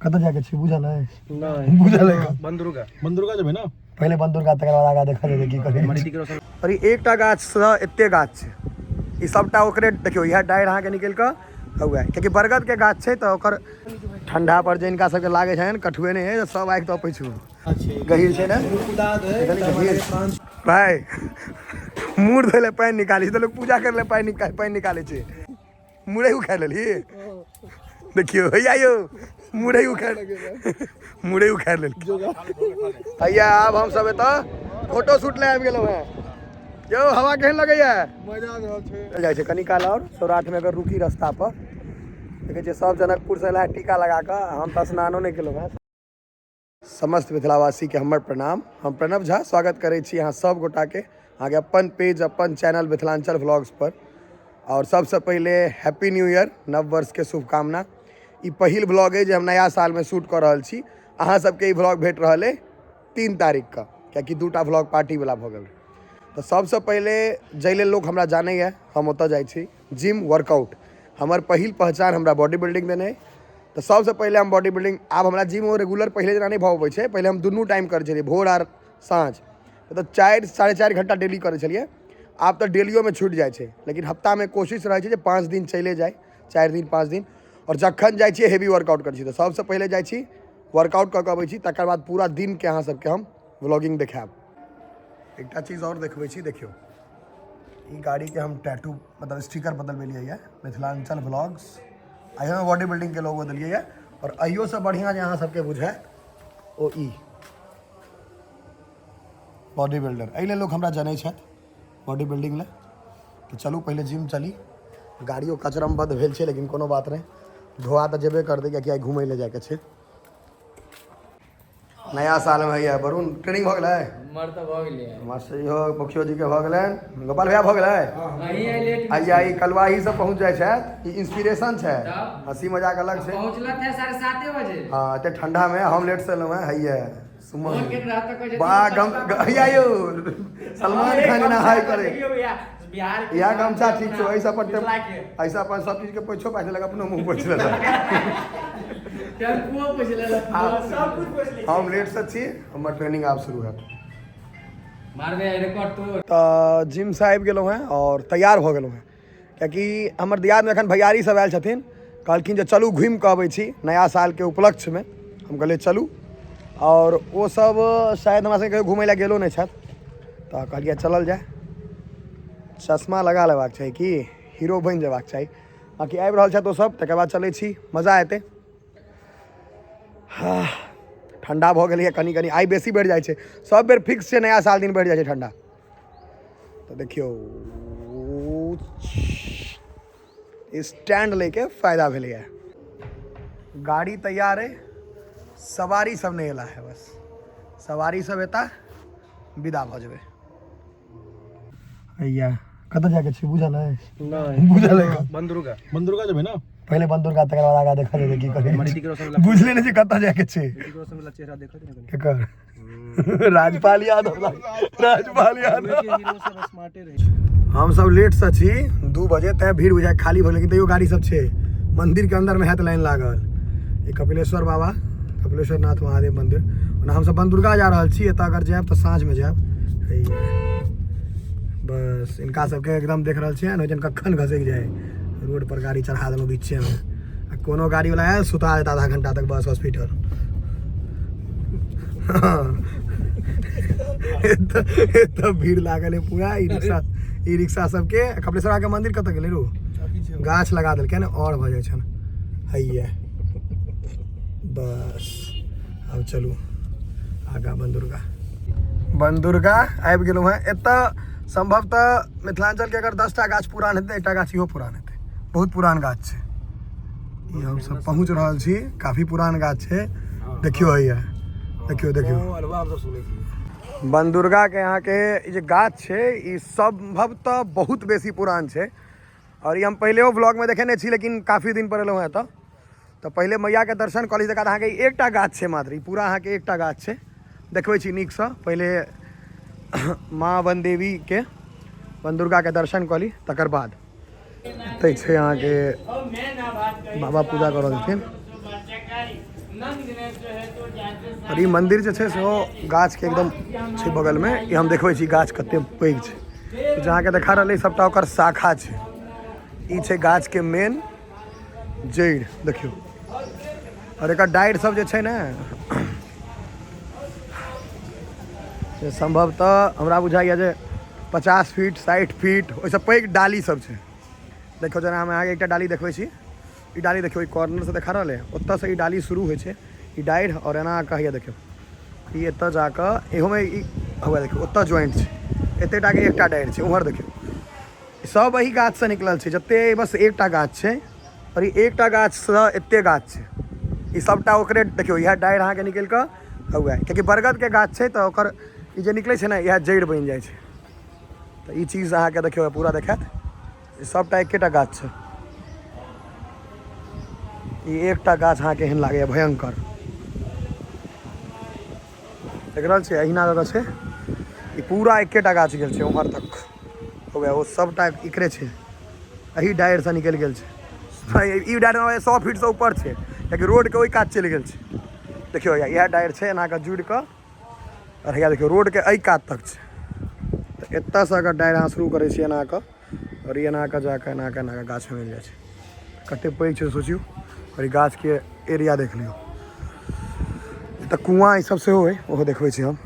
कतऽ जाके छै बुझल है? नहि। बुझल है? बंदुर्गा। बंदुर्गा जेबै ने? पहिले बंदुर्गा, तकर बाद आगा देखल जेतै की करै। ऋतिक रोशन। अरे, एकटा गाछसँ एते गाछ छै, ई सबटा ओकरे। देखियौ, इएह डारि अहाँके निकलि कऽ हुए, कियाकि बरगदके गाछ छै, तऽ ओकर ठंडा पर जे हिनका सबके लागै छनि, कठुए नहि है, सब आगि तपै छै। गहीर छै ने, गहीर भाय। मुड़ धोइ लए पानि निकालै छै तऽ लोक पूजा करै लए पानि निकालै छै। मुरई उखाड़ि लेलही? देखियौ, हैया यौ, मुरई उखाड़ि लेलखिन हैया। आब हम सब एतऽ फोटो शूट लए आबि गेलहुँ हेँ। यौ, हवा केहन लगैया? मजा आबि रहल छै। जाइ छै कनी काल आओर सौराठमे अगर रुकी रस्ता पर। देखै छियै, सब जनकपुरसँ एला टीका लगा कऽ, हम तऽ स्नानो नहि केलहुँ हेँ। समस्त मिथिलावासीके हमर प्रणाम। हम प्रणव झा स्वागत करै छी अहाँ सब गोटाके अहाँके अपन पेज, अपन चैनल मिथिलाञ्चल व्लॉग्स पर। आओर सबसँ पहिले हैप्पी न्यू ईयर, नव वर्षके शुभकामना। ई पहिल व्लॉग अइ जे हम नया सालमे शूट कऽ रहल छी। अहाँ सबके ई व्लॉग भेट रहल अइ 3 तारीखके, कियाकि 2टा व्लॉग पार्टीवला भऽ गेल। तऽ सबसँ पहिले जाहि लेल लोक हमरा जानैए, हम ओतऽ जाइ छी जिम वर्कआउट। हमर पहिल पहचान हमरा बॉडी बिल्डिंग देने अइ, तऽ सबसँ पहिले हम बॉडी बिल्डिंग। आब हमरा जिम ओ रेगुलर पहिले जेना नहि भऽ पबै छै। पहिले हम दुनू टाइम करै छलियै, भोर आर साँझ, तऽ 4, 4.5 घंटा डेली करै छलियै। आब तऽ डेलियोमे छूटि जाइ छै, लेकिन हफ्तामे कोशिश रहै छै जे 5 दिन चले जाइ, 4 दिन, 5 दिन। आओर जखन जाइ छियै, हेवी वर्कआउट करै छी। तऽ सबसँ पहिले जाइ छी, वर्कआउट कऽ कऽ अबै छी, तकर बाद पूरा दिनके अहाँ सबके हम व्लॉगिंग देखायब। एकटा चीज आओर देखबै छी। देखियौ, ई गाड़ीके हम टैटू, मतलब स्टिकर बदलबेलियै यऽ, मिथिलाञ्चल व्लॉग्स। एहिमे बॉडी बिल्डिंगके लोगो देलियै यऽ। आओर अहियोसँ बढ़िआँ जे अहाँ सबके बुझायत, ओ ई बॉडी बिल्डर। एहि लेल लोक हमरा जनै छथि, बॉडी बिल्डिंग लए। तऽ चलू, पहिले जिम चली। गाड़ियो कचरमबद्ध भेल छै, लेकिन कोनो बात नहि, धोआ तऽ जेबे करतै, कियाकि आइ घुमै लए जाइके छै नया सालमे। हैया वरुण, ट्रेनिंग भऽ गेलै? हमर तऽ भऽ गेलै। मास्टर इहो मुखियो जीके भऽ गेलनि। गोपाल भैया, भऽ गेलै? अहीं आइ लेट। आइया ई कलवाही सब पहुँच जाइ छथि, ई इंस्पिरेशन छै। तब? हँसी मजाक अलग छै। पहुँचलत है 7:30 बजे। हँ, एते ठंडा में हम लेट से एलहुँ हेँ। हैया सुमन। फोन केने रहत तऽ कहै छथिन, वाह, गम हैया यौ, सलमान खान जेना हाय करे। देखियौ भैया, बिहार के इएह गमछा ठीक छौ। ऐसा अपन मिथिला के ऐसा अपन सब चीज के पोछो पाछ लेलक, अपनो मुँह पोछि लेलक। टेम्पुओ पोछि लेलक, सब कुछ पोछि लै। हम लेट से छी, हमर ट्रेनिंग आब शुरू हैत। मारबे रिकॉर्ड तोड़। तऽ जिमसँ आबि गेलहुँ हेँ आओर तैयार भऽ गेलहुँ हेँ, कियाकि हमर दियादमे एखन भैयारी सब आयल छथिन। कहलखिन जे चलू, घुमि कऽ अबै छी नया सालके उपलक्ष्यमे। हम कहलियै चलू। आओर ओ सब शायद हमरा संगे कहियो घुमै लए गेलो नहि छथि, तऽ कहलियै चलल जाय। चश्मा लगा लेबाक चाही कि हीरो बनि जेबाक चाही। बाँकी आबि रहल छथि ओसब, तकर बाद चलै छी, मजा एतै। ठंडा भऽ गेलैए कनि कनि, आइ बेसी बढ़ि जाइ छै। सब बेर फिक्स छै, नया साल दिन बढ़ि जाइ छै ठंडा। तऽ देखियौ, स्टैंड लैके फायदा भेलैए। गाड़ी तैयार है, सवारी सब नहि एला है। बस सवारी सब एता, विदा भऽ जेबै। हैया, कतऽ जाके छै, बुझल है? नहि। बुझल है? बंदुर्गा। बंदुर्गा जेबै ने? पहिले बंदुर्गा, तकर बाद आगा देखल जेतै की करै। ऋतिक रोशन वाला। बुझले नहि छै कतऽ जाके छै। ऋतिक रोशन वाला चेहरा देखत ने कनी। केकर? राजपाल यादव, राजपाल यादव। हीरो सब स्मार्टे रहै छै। हम सब लेट से छी, 2 बजे, तैं भीड़ बुझाय खाली भऽ गेल, लेकिन तैयो गाड़ी सब छै। मंदिर के अंदर में हैत लाइन लागल। ई कपिलेश्वर बाबा, कपिलेश्वर नाथ महादेव मंदिर। ओना हमसब बनदुर्गा जा रहल छी। एतऽ अगर जायब तऽ साँझ में जायब। हैया, बस इनका सबके एकदम देख रहल छियै ने, कखन घसकि जाय। रोड पर गाड़ी चढ़ा देलहुँ बीचे में, आ कोनो गाड़ी वाला आयल, सुता देत आधा घंटा तक, बस हॉस्पिटल। एतऽ एतऽ भीड़ लागल है पूरा। ई रिक्शा, ई रिक्शा सबके। कपिलेश्वर के मंदिर कतऽ गेलै रो? गाछ लगा देलकै ने, और भऽ जाइ छनि। हैया, बस आब चलू आगा। बनदुर्गा, बनदुर्गा आबि गेलहुँ हेँ। एतऽ सम्भवतः मिथिलाञ्चलके अगर 10टा गाछ पुरान हेतै, एकटा गाछ इहो पुरान हेतै। बहुत पुरान गाछ छै ई। हमसब पहुँच रहल छी। काफी पुरान गाछ छै। देखियौ, हैया देखियौ, देखियौ। अलवा हम सब सुनै छी। बनदुर्गा के अहाँके ई जे गाछ छै, ई सम्भवतः बहुत बेसी पुरान छै। आओर ई हम पहिलेओ व्लॉगमे देखेने छी, लेकिन काफी दिन पर एलहुँ हेँ एतऽ। तऽ पहिले मैयाके दर्शन कऽ ली, तकर बाद अहाँके ई एकटा गाछ छै मात्र, ई पूरा अहाँके एकटा गाछ छै। देखबै छी नीकसँ। पहिले माँ वनदेवीके, वनदुर्गाके दर्शन कऽ ली, तकर बाद। एतै छै अहाँके बाबा, पूजा कऽ रहल छथिन। आओर ई मन्दिर जे छै सेहो गाछके एकदम छै बगलमे। ई हम देखबै छी गाछ कते पैघ छै, जे अहाँके देखा रहल अइ सबटा ओकर शाखा छै। ई छै गाछके मेन जड़ि, देखियौ। आओर एकर डारि सब जे छै ने से सम्भवतः हमरा बुझाइए जे 50 फीट 60 फीट ओहिसँ पैघ डाली सब छै। देखियौ जेना हम अहाँके एकटा डाली देखबै छी, ई डाली देखियौ, ई कॉर्नरसँ देखा रहल अइ, ओतऽसँ ई डाली शुरू होइ छै ई डाढ़ि, आओर एना कहैए देखियौ ई एतऽ जाकऽ इहोमे ई हुए देखियौ ओतऽ ज्वाइंट छै, एते टाके एकटा डाढ़ि छै। उम्हर देखियौ सब एही गाछसँ निकलल छै, जते बस एकटा गाछ छै, आओर ई एकटा गाछसँ एते गाछ छै, ई सबटा ओकरे देखियौ इएह डाढ़ि अहाँके निकलि कऽ हुए, कियाकि बरगदके गाछ छै तऽ ओकर ई जे निकलै छै ने इएह जड़ि बनि जाइ छै। तऽ ई चीज अहाँके देखियौ पूरा देखायत, ई सबटा एकेटा गाछ छै। ई एकटा गाछ अहाँके एहन लागैए भयंकर, देख रहल छियै अहिना कऽ कऽ छै, ई पूरा एकेटा गाछ गेल छै उम्हर तक हो गया, ओ सबटा एकरे छै, एही डाढ़िसँ निकलि गेल छै। ई डाढ़ि हमरा 100 फीटसँ ऊपर छै, कियाकि रोडके ओहि कात चलि गेल छै। देखियौ इएह डाढ़ि छै एना कऽ जुड़ि कऽ, आओर हैया देखियौ रोडके एहि कात तक छै। तऽ एतऽसँ अगर डाढ़ि अहाँ शुरू करै छियै एना कऽ, आओर ई एना कऽ जाकऽ एना कऽ एना कऽ गाछमे मिल जाइ छै। कते पैघ छै सोचियौ। आओर ई गाछके एरिया देख लियौ। तऽ कुआँ ई सब सेहो अइ, ओहो देखबै छी हम।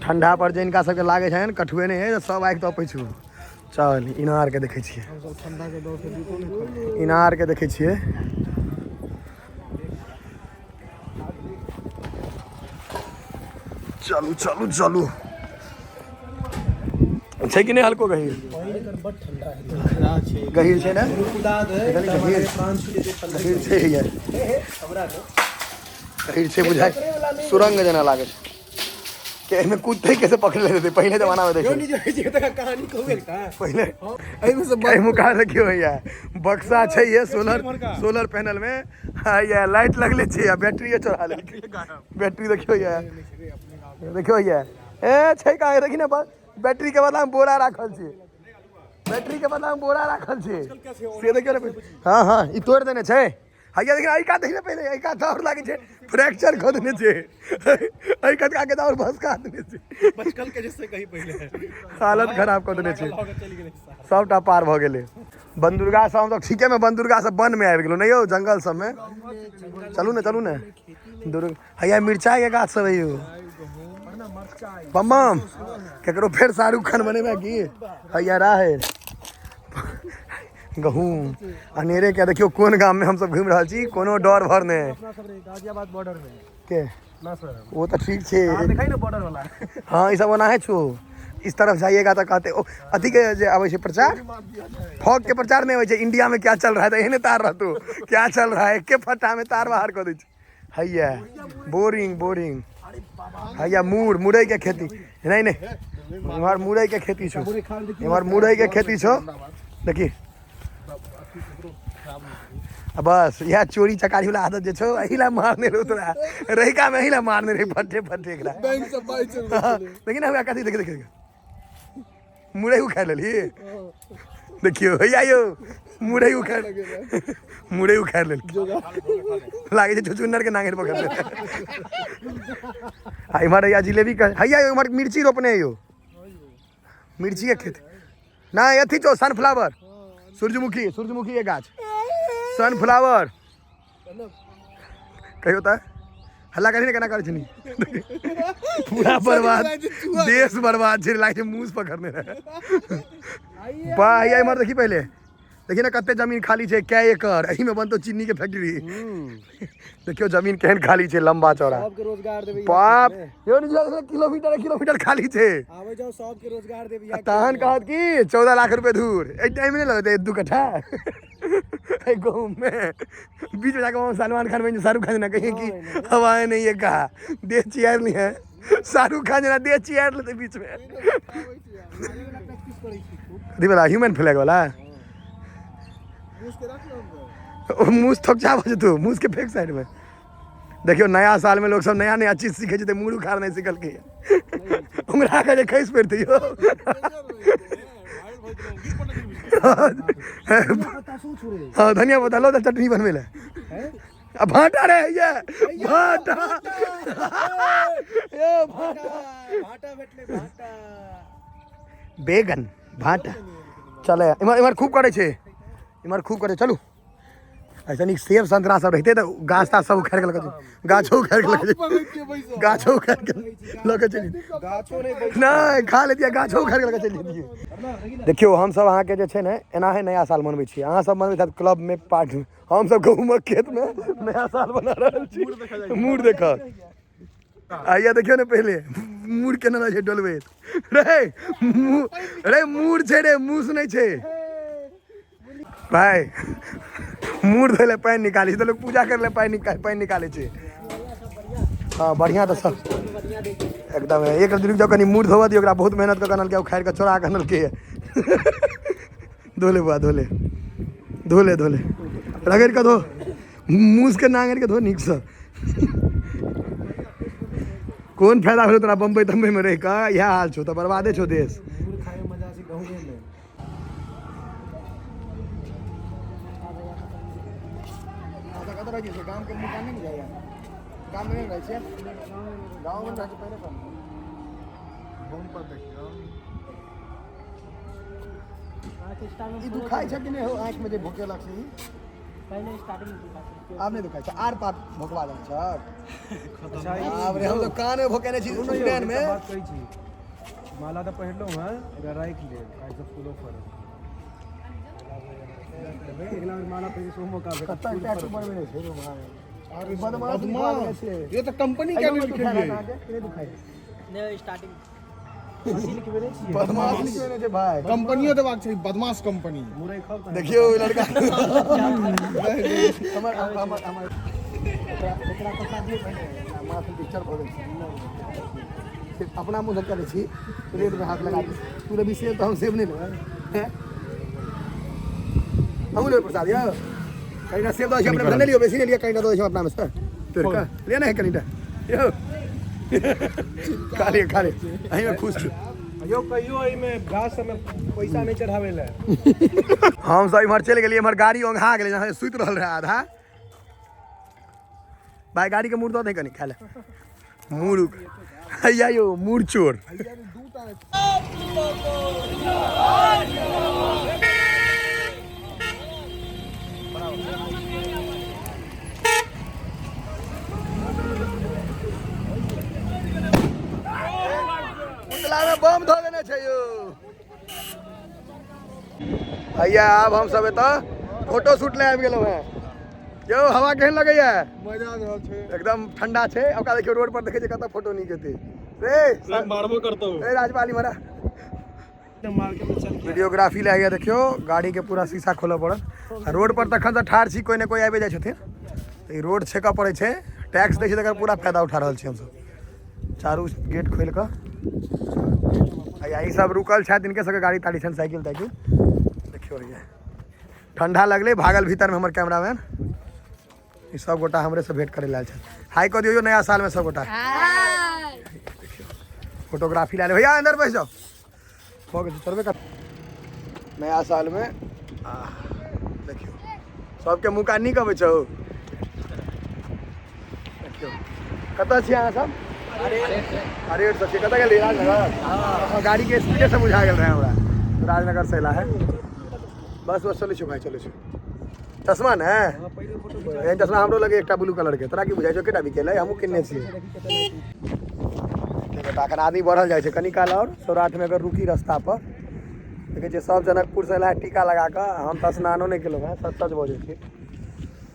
ठंडा पर जे हिनका सबके लागै छनि कठुए नहि हइ, सब आगि तपै छौ। चल इनारके देखै छियै, इनारके देखै छियै। चलू चलू चलू, छै कि नहि हल्को गहीर? गहीर छै ने, गहीर गहीर छै, गहीर छै, बुझाइ सुरंग जेना लागै छै कि एहिमे कूदतै कैसे पकड़ लेतै। पहिले जमाना में देखियौ कहानी कहू एकटा, पहिले एहिमे से एहि मुका देखियौ भैया बक्सा छै, ये सोलर सोलर पैनल में ये लाइट लगले छै आ बैटरी चढ़ा लेलकै। बैटरी देखियौ ये, देखियौ ये ए छै कहाँ, देखी ने बैटरी के बदला में बोरा राखल छै, बैटरी के बदला में बोरा राखल छै से देखियौ ने। हाँ हाँ ई तोड़ि देने छै हैया, देखिन एहि कात, देखिन पहिले एहि कात आओर लागै छै फ्रैक्चर कऽ देने छै, एहि कात आके तऽ आओर भसका देने छै, बचकल के जैसे कहीं पहिले हालत खराब कऽ देने छै, सबटा पार भऽ गेलै। बनदुर्गा सब हम तऽ ठीके में बनदुर्गा सब वन में आबि गेलहुँ नहि यौ, जंगल सबमे। चलू ने चलू ने दुर्ग। हैया मिरचाई के गाछ सब है यौ बम बम, केकरो फेर शाहरुख खान बनेबै की? हैया राहैर गहूँम अनेरे के देखियौ कोन गाम में हमसब घुमि रहल छी, कोनो डर भर नहि। गाजियाबाद बॉर्डर में के ना सर, वो तो ठीक छै। देखै ने बॉर्डर वाला। हाँ ई सब ओनाहे छौ, इस तरफ जाइएगा तऽ कहते ओ अथी के जे आबै छै प्रचार, फॉग के प्रचार नहि होइ छै इंडिया में क्या चल रहा है, तऽ एहने तार रहतो क्या चल रहा है, एके फट्टा में तार बाहर कऽ दै छै। हैया बोरिंग बोरिंग, हैया मूर मुरई के खेती, नहीं नहीं इम्हर मुरई के खेती छौ, इम्हर मुरई के खेती छौ। देखी बस इएह चोरी चकारी वाला आदत जे छौ, एहि ला मारने रहौ तोरा रहिका में, एहि ला मारने रही फटे फटे एकरा। देखी ने हमरा कथी, देखी देखी मुरई उखाड़ि लेलही, देखियौ हैया यौ मुरई उखाड़ि, मुरई उखाड़ि लेलकै, लागै छै छुछुन्नर के नांगरि पकड़ लेलकै। आ इम्हर हैया जिलेबी के, हैया यौ इम्हर मिर्ची रोपने यौ, मिर्ची के खेत नहीं अथी छौ सनफ्लावर, सूरजमुखी, सूरजमुखी के गाछ सनफ्लावर। कहियो तऽ हल्ला करी ने केना करै छनी, पूरा बर्बाद देश बर्बाद छै, लागै छै मूस पकड़ने रहै। वाह हैया इम्हर देखी पहिले, देखी ने कते जमीन खाली छै, कै एकड़ एहिमे बनतो चीनी के फैक्ट्री। देखियौ जमीन केहन खाली छै, लंबा चौड़ा, सबके रोजगार देबै बाप यौ किलोमीटर किलोमीटर खाली छै, आबै जाओ सबके रोजगार देबै। आ तहन कहत कि 14 लाख रुपए धूर, एहि टाइम नहि लगतै 2 कट्ठा एहि गहूँम में। बीच में जाके वहाँ सलमान खान बनि शाहरुख खान जेना कहिए कि हवाएं नहीं है, कहा देह चियार नहीं है, शाहरुख खान जेना देह चियार लेतै बीच में। कथी वाला ह्यूमन फ्लैग वाला, ओ मूस थोकचा भऽ जेतौ, मूस के फेक साइड में। देखियौ नया साल में लोग सब नया नया चीज सीखे छै, तऽ मूड़ उखाड़ नहि सिखलकै, उंगरा के जे खसि पड़तै यौ। हाँ धनिया पत्ता लो तऽ चटनी बनबै लए। आ भाटा रे ये भाटा ये भाटा भाटा भेटलै भाटा बैगन भाटा चले इम्हर इम्हर खूब करै छै इम्हर खूब करै चलू ऐसा नीक सेब संतरा सब रहिते तऽ गाछ ताछ सब उखाड़ि के लऽ के गाछो उखाड़ि के लऽ के गाछो उखाड़ि के लऽ के चलि गाछो नहि नहि खा लेतियै गाछो उखाड़ि के लऽ के चलि जैतियै। देखियौ हमसब अहाँके जे छै ने एनाहे नया साल मनबै छियै। अहाँ सब मनबैत हैत क्लबमे पार्टीमे, हमसब गहूँमक खेतमे नया साल मना रहल छी। मूड़ देखऽ आइया देखियौ ने पहिले मूड़ केना रहै छै डोलबैत रे रे मूड़ छै रे मूस नहि छै भाय। मूड़ धोइ लए पानि निकालै छै तऽ लोक पूजा करै लए पानि निकालै छै। हँ बढ़िआँ तऽ सब एकदम एक रुकि जाउ कनि मूड़ धोबऽ दियौ ओकरा, बहुत मेहनत कऽ कऽ अनलकै, उखाड़ि कऽ चोरा कऽ अनलकै। धो ले बौआ धो ले धो ले धो ले रगड़ि कऽ धो, मूसके नांगरि के धो नीकसँ। कोन फायदा भेलौ तोरा बम्बई तम्बई में रहि कऽ, इएह हाल छौ तऽ बर्बादे छौ देश। गामके मुँह नहि जाइए, गाममे नहि रहै छियै, गाँवमे रहै छियै पहिले। ई दुखाइ छै कि नहि हो आँखिमे जे भोकेलक से? ई पहिले स्टार्टिंग में दुखाइ छै, आब नहि दुखाइ छै। आर पार भोकवा देने छै आब रे। हम सब कानमे भोकेने छी उपनयन में। बात कहै छी, माला तऽ पहिरलहुँ हँ, एकरा राखि लेब, काल्हिसँ फूलो फड़त। अगिला बेर माला पहिरे सेहो मौका भेटत। कतऽ टैटू बनबेने छै रे भाय? बदमाश लिखवा देने छै। ये तो कंपनी के एहिमे लिख दुखाइ लिए। अहाँके कि नहि दुखाइ? नहि, स्टार्टिंग बदमाश लिखबेने छै भाय। कंपनियो देबाक छै बदमाश कंपनी। मुरई खाउ तऽ देखियौ ओहि लड़का हमर हमर हमर ओकरा प्रसाद दियौ पहिने। माथ पिक्चर भऽ गेल छै। सिर्फ अपना मुँह करै छी, प्लेटमे हाथ लगा दै। तू लेबही सेब तऽ हम सेब नहि लेबै? हैं, हमहूँ लेबै प्रसाद। यौ कनिटा सेब दऽ छी अपने, नहि लियौ बेसी, नहि लिअ, कनिटा दऽ दै छी अपनामे सँ तोड़ि कऽ। लिअ ने कनिटा यौ, खा लिअ खा लिअ, अहीँमे खुश छी। यौ कहियो एहिमे गाछ सबमे पैसा नहि चढ़ाबै लए। हम सब इम्हर चलि गेलियै, इम्हर गाड़ी ओंघा गेलै जहाँ सुति रहल रहै आधा। भाय गाड़ी के मूड़ दऽ दे कनि खाय लए। मूड़ हैया यौ, मूड़ चोर। पुतला में बम धऽ देने छै यौ। भैया आब हम सब एतऽ फोटो शूट लए आबि गेलहुँ हेँ। यौ हवा केहन लगैया? मजा आ रहल छै, एकदम ठंडा छै। ओकरा देखियौ रोड पर देखै छै कतऽ फोटो नीक हेतै रे। मारबो करतौ। ए राजपाल इम्हर आ। वीडियोग्राफी लए गया। देखियौ गाड़ी के पूरा शीशा खोलऽ पड़त आ रोड पर तखन से ठाढ़ छी, कोइ ने कोइ आबि जाइ छथिन तऽ ई रोड छेकऽ पड़ै छै। टैक्स दै छै तकर पूरा फायदा उठा रहल छी हमसब, चारू गेट खोलि कऽ। आ ई सब रुकल छथि, इनके सबके गाड़ी ताड़ी छनि, साइकिल ताइकिल। देखियौ भैया ठंडा लगलै, भागल भीतरमे हमर कैमरामैन। ई सब गोटा हमरे से भेंट करे लए आयल छथि। हाय कऽ दियौ नया सालमे सब गोटा। फोटोग्राफी लए ले भैया, अंदर बैस जाओ। भऽ गेल, चलबे कर नया सालमे। देखियौ सबके मुँह कान नीक अबै छौ। देखियौ कतऽ छियै अहाँ सब? अरे सब छियै। कतऽ गेलियै? राजनगर। गाड़ीके स्पीडे से बुझा गेल रहै हमरा, राजनगर से अयला है। बस बस चलै छियौ भाय, चलै छियौ। चश्मा ने एहन चश्मा हमरो लगे एकटा ब्लू कलर के। तोरा की बुझाइ छौ केटा बिकेलै? हमहूँ किनने छियै। ठीक है, तऽ एखन आदमी बढ़ल जाइ छै। कनी काल आओर सौराठमे अगर रुकी रस्ता पर। देखै छियै सब जनकपुरसँ एला टीका लगा कऽ, हम तऽ स्नानो नहि केलहुँ हेँ, सच सच बजै छी।